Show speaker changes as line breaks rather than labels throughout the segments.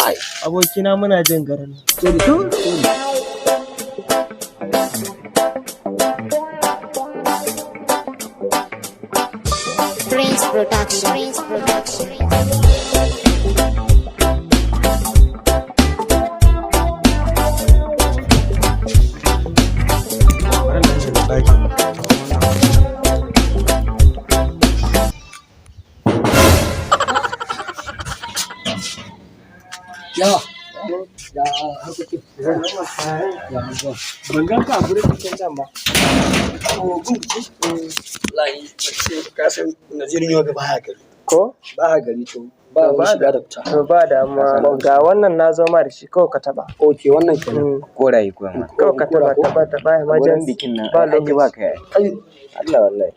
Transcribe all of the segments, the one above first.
Kai.
Abokina, muna jin garin nan.
Sorry, sorry.
Prince Production. Prince Production.
Bari na shiga ɗaki.
Ya. Ya harkokin. Ya abubuwa.
Ban gan ka a gurin bikin can ba.
Oh, gun biki? Wallahi, bace ka san Nazirin Yobe baya gari.
Ko?
Baya gari, to ba wani shiga da fita.
To ba damuwa, ga wannan na zo ma da shi, kawai ka taɓa.
Okay, wannan kenan.
Koraye kuwa ma.
Kawai ka taɓa, taɓa, taɓa,
Wurin
emergency.
bikin nan
Ba
ai an yi ba
lokaci.
kai.
Ai,
Allah wallahi.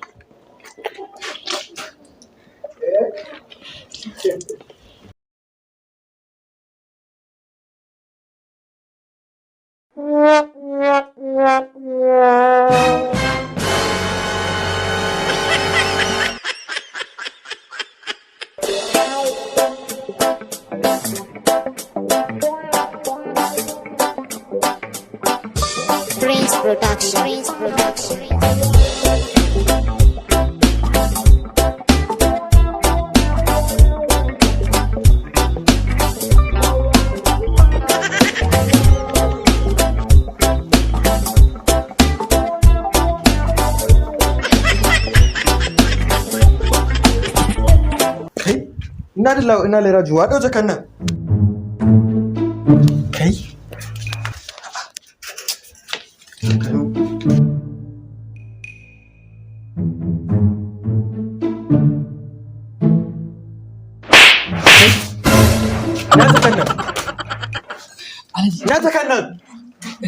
Prince Production. Prince Production.
Kai, ina da ina lera juwa ɗau jakan nan. Kai. Kai, ina jakan nan? Ina jakan nan?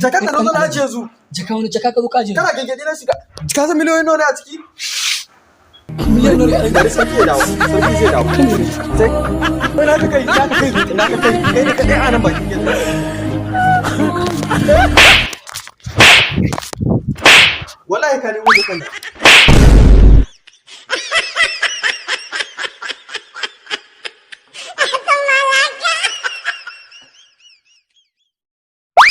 Jakan nan na zo na ajiye yanzu.
Jaka, wani jaka ka zo ka ajiye?
Kana gengedi na shiga. Ka san miliyoyin nawa ne a ciki?
Miliyan nawa ne?
Bari sarki ya dawo, sarki zai dawo. Sai ina ka kai, ina ka kai, ina ka kai, kai ne kaɗai a nan bakin gate. Wallahi ka nemo jakan nan.